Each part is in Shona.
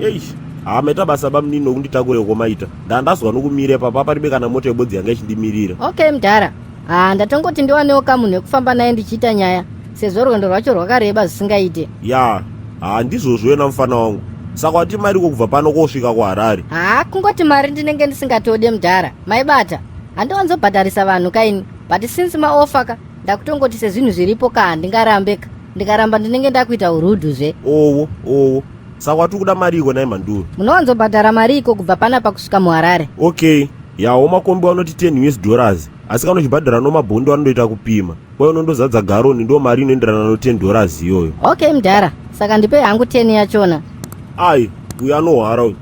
Eish, haa, maita basa bamunini nokunditakura uko maita. Ndandazwa nokumira ipapa, paribe kana mota yebodzi yanga ichindimirira. Okay mudhara, haa, ndatongoti ndiwanewo kamunhu ekufamba naye ndichiita nyaya, sezvo rwendo rwacho rwakareba zvisingaite. Ya, haa, ndizvozvo wena mufana wangu. Saka wati mariko kubva pano kosvika kuHarare? Haa, kungoti mari ndinenge ndisingatode mudhara, maibata. Handiwanzobhadharisa vanhu kaini, but since maofa ka, ndakutongoti sezvinhu zviripo ka, handingarambe ka. Ndikaramba ndinenge ndakuita urudhu zve. Owo owo, saka wati kuda mariko nai mhanduru? Munowanzobhadhara mariko kubva panapa kusvika muHarare? Okay, yawo makombi vanoti $10, asi kana uchibhadhara nomabhondi vanondoita kupima kwai unondozadza garoni, ndo mari inoenderana no $10 iyoyo. Okay mudhara, saka ndipe hangu 10 yachona. Ai, uyu anohwara uyu.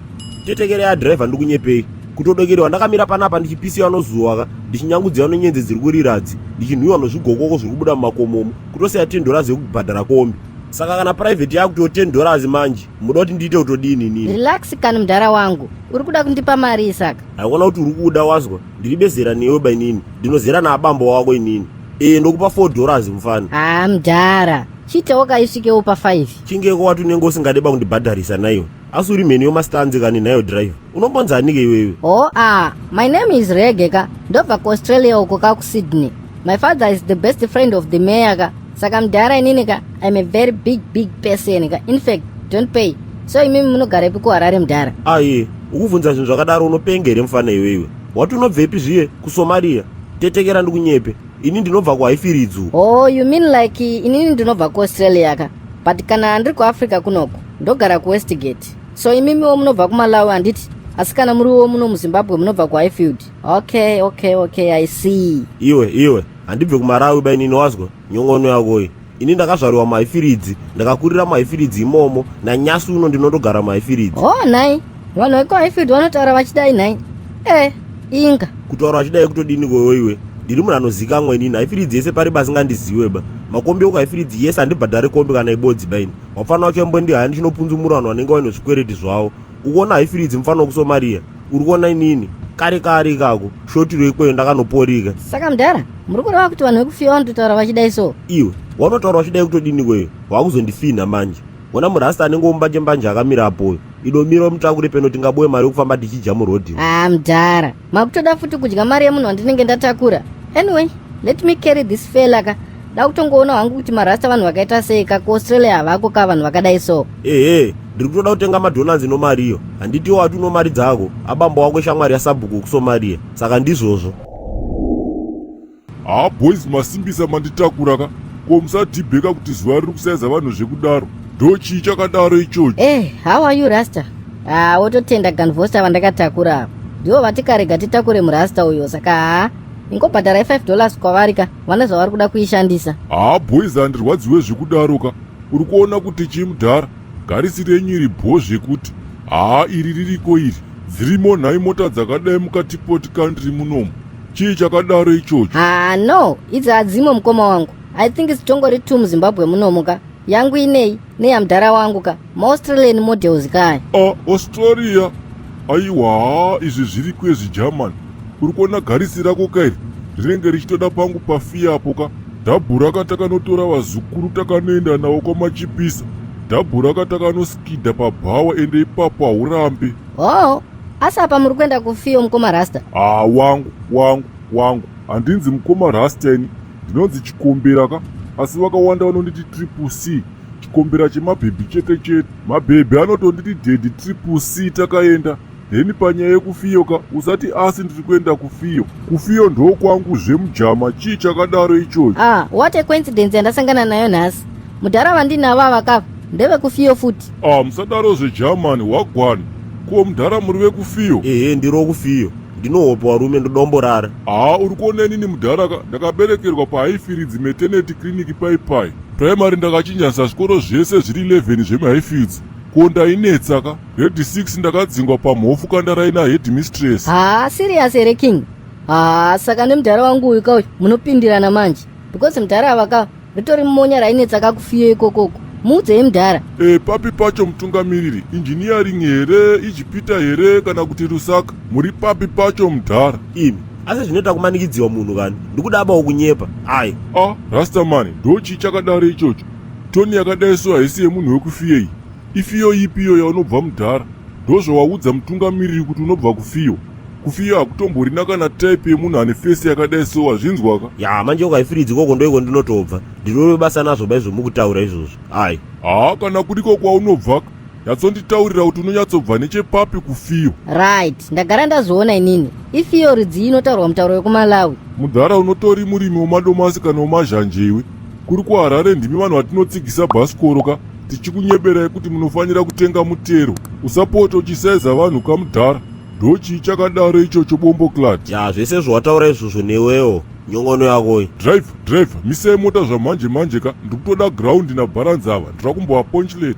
Tetekere yadhiraivha, ndikunyepei? Kutodokerewa ndakamira panapa ndichipisiwa nozuva ka, ndichinyangudziwa nonyenze dziri kuriradzi, ndichinhuiwa nozvigokoko zviri kubuda mumakomomo, kutosiya $10 yekubhadhara kombi. Saka kana private yakuti $10 manje, muda kuti ndiite kutodini inini? Relax kani mudhara wangu, uri kuda kundipa mari saka? Haikona kuti uri kuda, wazwa? Ndiri bezera newe ba inini, ndinozera naabambo wako inini. Ee, ndokupa $4 mufana. Haa mudhara, chiitawo kaisvikewo pa5. Chingeko wati unenge usingade ba kundibhadharisa naiwe, asi uri mheni yomastanzi kani nhayo driver. Unombonzanike iwewe? Oh ah, my name is Rege ka, ndobva kuAustralia uko ka, kuSydney. My father is the best friend of the mayor ka. Saka mudhara, inini ka, I'm a very big big person ka. In fact, don't pay. So imimi munogarepi kuHarare mudhara? Aye, ukubvunza zvinhu zvakadaro, unopenga here mufana iwewe? Wati unobvepi zviye? KuSomalia? Tetekera, ndikunyepe? Ini ndinobva kuHighfields. Oh, you mean like inini ndinobva kuAustralia ka, but kana ndiri kuAfrica kunoku ndogara kuWestgate. So imimiwo munobva kuMalawi handiti? Asi kana muriwo muno muZimbabwe munobva kuHighfield. Okay, I see. Iwe iwe, handibve kuMarawi ba inini, wazwa? Nyongono yakoyi. Ini ndakazvariwa muHighfields, ndakakurira muHighfields imomo, nanyasi uno ndinondogara muHighfields. Oh nhai, vanhu vekuHighfield vanotaura vachidai nhai? Eh, inga. Kutaura vachidai kutodini koyo iwe? Ndiri munhu anozikamwa inini. Highfields yese pari basingandiziwe ba. Makombi ekuHighfields yese handibhadhari kombi kana ibodzi ba ini. Wapfana wacho mbondihaya ndichinopunzumura vanhu vanenge vaine zvikwereti zvavo. Ukuona Highfields mufana wekuSomalia, uri kuona inini kare kare ikako shotiro ikweyo ndakanoporika. Saka mudhara, muri kureva kuti vanhu vekufiwa vanototaura vachidai so? Iwe, wanotaura vachidai kutodini kweyo? Wakuzondifinha manje. Wona murasta anenge wombanje mbanje akamira apoyo, idomira mutakure peno, tingabowe mari yekufamba tichidya murodhi. Ah mudhara, makutoda futi kudya mari yemunhu wandinenge ndatakura. Anyway, let me carry this fella ka. Da kutongoona hangu kuti marasta vanhu vakaita sei ka. KuAustralia havako ka vanhu vakadai so? Ehe, ndiri kutoda kutenga madonuts nomariyo. Handitiwo wati uno mari dzako, abambo wako shamwari yasabhuku kuSomalia, saka ndizvozvo. Haa boys, masimbisa manditakura ka. Ko musadhibheka kuti zuva riri kusaiza vanhu zvekudaro? Ndo chii chakadaro ichocho? Eh, how are you rasta? Ah, wototenda ganvosta vandakatakura ava, ndivo vatikarega titakure murasta uyo. Saka haa, ingobhadharai $5 kwavari ka, vane zvavari kuda kuishandisa. Haa boys, handirwadziwe zvekudaro ka. Uri kuona kuti chii mudhara, garisi renyu iri bho zvekuti. Haa, iri ririko iri, dzirimo nhai mota dzakadai mukatipoti country munomu? Chii chakadaro ichocho? Haa no, idzi hadzimo mukoma wangu. I think zitongori two muZimbabwe munomu ka, yangu inei neyamudhara wangu ka, maAustralian models kaya. A, Australia? Aiwa, izvi zviri kwezviGerman. Uri kuona garisi rako kairi rinenge richitoda pangu pafiyapo ka. Dhabhura takanotora vazukuru, takanoenda navo kwamachipisa. Dhabhura takanoskidha pabhawa, ende ipapo haurambe. Oh, asi apa muri kuenda kufiyo mukoma rasta? Haa wangu wangu wangu, handinzi mukoma rasta ini, ndinonzi Chikombera ka, asi vakawanda vanonditi Triple C, Chikombera chemabhebhi chete chete. Mabhebhi anotonditi daddy Triple C. Takaenda then panyaya yekufiyo ka, usati asi ndiri kuenda kufiyo. Kufiyo ndokwangu zvemujama. Chii chakadaro ichocho? Ah, what a coincidence yandasangana nayo nhasi. Mudhara vandinavo ava kava ndevekufiyo futi. Ah, musadaro zvegermany wagwani. Ko mudhara, muri vekufiyo? Ehe, ndiri wokufiyo, ndinohope warume, ndodomborara. Haa, uri kuona inini mudhara ka, ndakaberekerwa paHighfields Maternity Clinic paipai. Primary ndakachinjanisa zvikoro zvese zviri 11 zvemuHighfields. Ko ndainetsa ka. Grade 6 ndakadzingwa pamhofu kandaraina headmistress. Haa, serious here king? Haa, saka nemudhara wangu uyu kauyu munopindirana manje, because mudhara ava ka ritori mumonya rainetsa kakufiyo ikokoko. Muudzei mudhara. E, papi pacho mutungamiriri? Engineering here, Ijipita here, kana kuti Lusaka? Muri papi pacho mudhara? Imi, asi zvinoita kumanikidziwa munhu kani? Ndikudabawo kunyepa ai. A, rastaman, ndo chii chakadaro ichocho? Tone yakadai so haisi yemunhu wekufiyei. Ifiyo ipi iyo yaunobva mudhara? Ndozvawaudza mutungamiriri kuti unobva kufiyo. Kufiyo hakutomborina kana type yemunhu ane face yakadai so wazvinzwaka? Ya manje ukaifiridzi ikoko ndoiko ndinotobva. Ndinove basa nazvo ba izvo mukutaura izvozvo. Ai. Haa kana kuriko kwaunobvaka nyatsonditaurira kuti unonyatsobva nechepapi kufiyo. Right, ndagara ndazviona inini. Ifiyo rudzii inotaurwa mutauro wekuMalawi? Mudhara unotori murimi wemadomasi kana wemazhanje iwe. Kuri kuHarare ndimi vanhu vatinotsigisa bhasikoro ka tichikunyeberai kuti munofanira kutenga mutero. Usapota uchisaiza vanhu ka mudhara. Ndochii chakadaro ichocho bombo clat? Ya zvese zvawataura izvozvo newewo nyongono yakoyi. Driver, driver, misai mota zvamanje manje ka. Ndikutoda ground nabharanzi ava. Ndira kumbovaponchlet.